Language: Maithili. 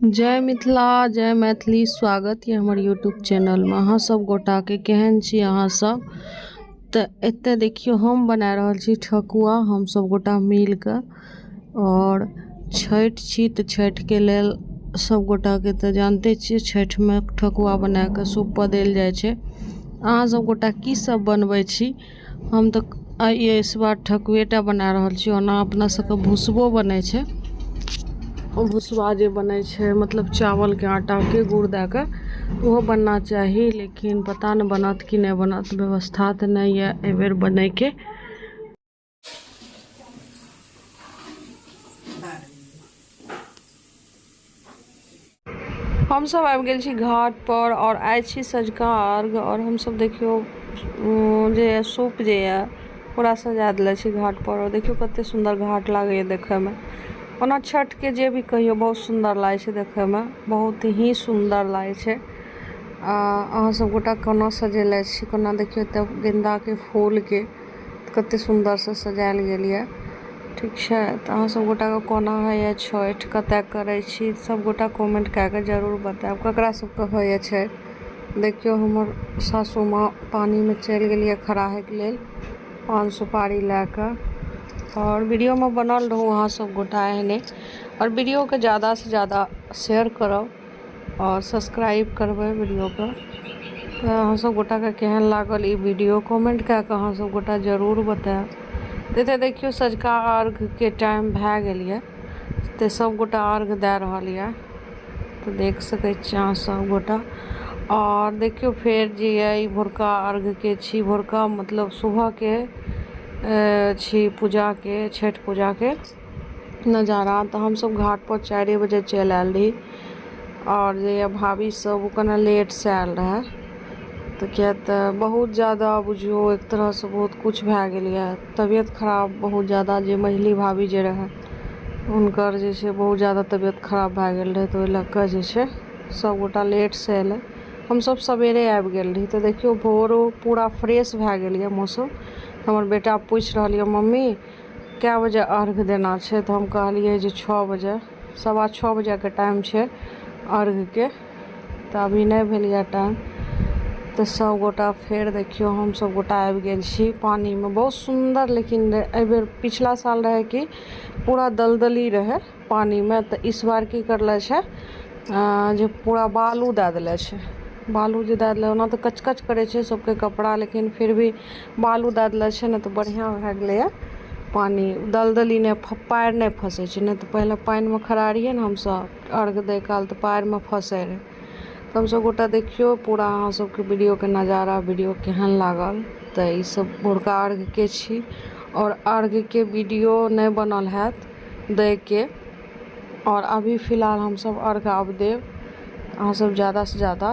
जय मिथिला जय मैथिली। स्वागत यऽ हमर यूट्यूब चैनलमे अहाँ सब गोटाके। केहन छी अहाँ सब? तऽ एतऽ देखियौ, हम बना रहल छी ठकुआ हम सब गोटा मिल कऽ। आओर छठि छी तऽ छठिके लेल सब गोटाके तऽ जानते छियै, छठिमे ठकुआ बना कऽ सूप पर देल जाइ छै। अहाँ सब गोटा की सब बनबै छी? हम तऽ आइ इस बार ठकुए टा बना रहल छी। ओना अपना सबके भुसबो बनै छै। ओ भुसबा जे बनै छै, मतलब चावलके आटाके गुड़ दए कऽ, ओहो बनना चाही, लेकिन पता नहि बनत कि नहि बनत। व्यवस्था तऽ नहि यऽ एहिबेर बनैके। हमसभ आबि गेल छी घाट पर आओर आइ छी सँझुका अर्घ। आओर हमसभ देखियौ जे सूप जे यऽ पूरा सजा देले छी घाट पर। आओर देखियौ, कते सुन्दर घाट लागैए देखैमे। ओना छठिके जे भी कहियौ, बहुत सुन्दर लागै छै देखैमे, बहुत ही सुन्दर लागै छै। आ अहाँ सब गोटा कोना सजेले छी, कोना? देखियौ तऽ गेन्दाके फूलके कते सुन्दरसँ सजायल गेल यऽ। ठीक छै, तऽ अहाँ सब गोटाके कोना होइए छठि, कतऽ करै छी? सब गोटा कमेन्ट कए कऽ जरूर बतायब, ककरा सबके होइए छठि। देखियौ, हमर सासू माँ पानिमे चलि गेल यऽ खड़ा होइके लेल पान सुपारी लए कऽ। आओर वीडियोमे बनल रहू अहाँ सब गोटा एहने। आओर वीडियोके ज्यादासँ ज्यादा शेयर करब आओर सब्सक्राइब करबै वीडियोके। तऽ अहाँ सब गोटाके केहन लागल ई वीडियो, कमेंट कए कऽ अहाँ सब गोटा जरूर बतायब। एतऽ देखियौ, सँझुका अर्घके टाइम भए गेल यऽ, तऽ सब गोटा अर्घ दए रहल यऽ, तऽ देख सकै छियै अहाँ सब गोटा। आओर देखियौ फेर जे यऽ, ई भोरका अर्घके छी, भोरका मतलब सुबहके छी पूजाके, छठि पूजाके नजारा। तऽ हमसभ घाटपर 4 बजे चलि आयल रही। आओर जे यऽ भाभी सब, ओ कने लेटसँ आयल रहए, तऽ किया तऽ बहुत ज्यादा बुझियौ एक तरहसँ बहुत किछु भए गेल यऽ, तबियत खराब बहुत ज्यादा। जे मझली भाभी जे रहए, हुनकर जे छै बहुत ज्यादा तबियत खराब भए गेल रहै, तऽ ओहि लऽ कऽ जे छै सभगोटा लेटसँ अयलै। हमसभ सवेरे आबि गेल रही। तऽ देखियौ, भोरो पूरा फ्रेश भए गेल यऽ मौसम। हमर बेटा पूछि रहल यऽ, मम्मी, कए बजे अर्घ देना छै? तऽ हम कहलियै जे 6 बजे, 6:15 बजेके टाइम छै अर्घके, तऽ अभी नहि भेल यऽ टाइम। तऽ सभगोटा फेर देखियौ, हम सभगोटा आबि गेल छी पानिमे। बहुत सुन्दर, लेकिन एहिबेर पिछला साल रहै कि पूरा दलदली रहै पानिमे, तऽ इस बार की करले छै जे पूरा बालू दए देले छै। बालू जे दए देले, ओना तऽ कचकच करै छै सबके कपड़ा, लेकिन फिर भी बालू दए देले छै ने, तऽ बढ़िआँ भए गेलैए पानि, दलदली नहि, पाएर नहि फँसै छै। नहि तऽ पहिले पानिमे खड़ा रहियै ने हमसब अर्घ दै काल, तऽ पाएरमे फँसै रहै। तऽ हमसब गोटा देखियौ पूरा अहाँ सबके वीडियोके नजारा। वीडियो केहन लागल? तऽ ईसब भोरका अर्घके छी। आओर अर्घके वीडियो नहि बनल हैत दैके। आओर अभी फिलहाल हमसब अर्घ आब देब। अहाँ सब ज्यादासँ ज्यादा